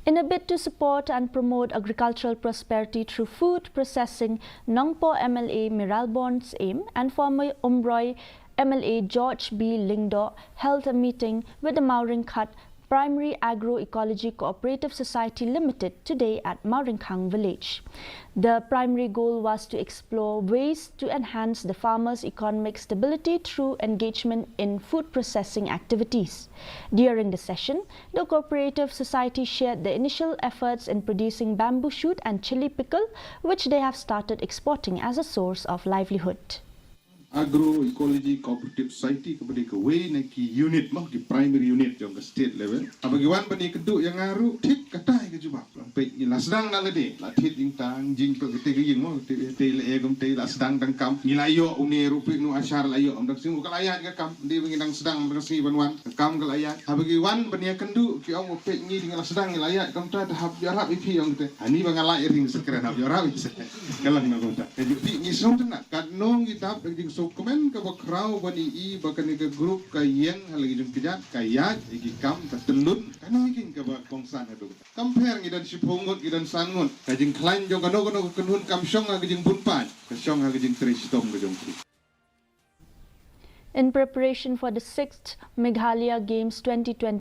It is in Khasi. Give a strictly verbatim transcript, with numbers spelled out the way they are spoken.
In a bid to support and promote agricultural prosperity through food processing, Nongpoh M L A Mayralborn Syiem and former Umroi M L A George B Lyngdoh held a meeting with the Mawryngkhat Primary Agroecology Cooperative Society Limited today at Mawryngkhang Village. The primary goal was to explore ways to enhance the farmers' economic stability through engagement in food processing activities. During the session, the cooperative society shared the initial efforts in producing bamboo shoot and chili pickle, which they have started exporting as a source of livelihood. Agroecology Cooperative Society kaba dei kawei na ki unit mo, ki primary unit jong ka state level. Haba ki wan ban ïakynduh ïa nga ruh, thied katai ka jubab. Peit ngi la sdang na lade, la thied ïing tang, jingpeit katei ka ïing mo, katei la e kumtei, la sdang dang kam. Ngi la ïoh une ruh, peit nu ashar la ïoh, ym dang sngi ka la ïaid ka kam, dei ba ngi dang sdang dang sngi ban wan, ka kam ka la ïaid. Haba ki wan ban ïakynduh, ki ong ba peit ngi dang la sdang, ngi la ïaid kumta, te hap ïarap ïa phi, ong te. Ani ba nga la ïa ring sa kren, hap ïarap ïa sa. Ka lang na kumta. Ka ju phi ngi sngewtynnat. Katno ngi dap da ka jingsngewkmen kaba khraw ban i ba kane ka group ka ïeng ha la ki jong ki jait, ka ïaid ïa ki kam, ka tyllun, kane ka ïing kaba kongsan haduh. Kam pher ngi don shiphew ngut, ngi don san ngut. Ka jingkhlaiñ jong kano kano ka kynhun kam shong ha ka jingbun paid, ka shong ha ka jingtrei shitom ka jong ki. In preparation for the sixth Meghalaya Games twenty twenty,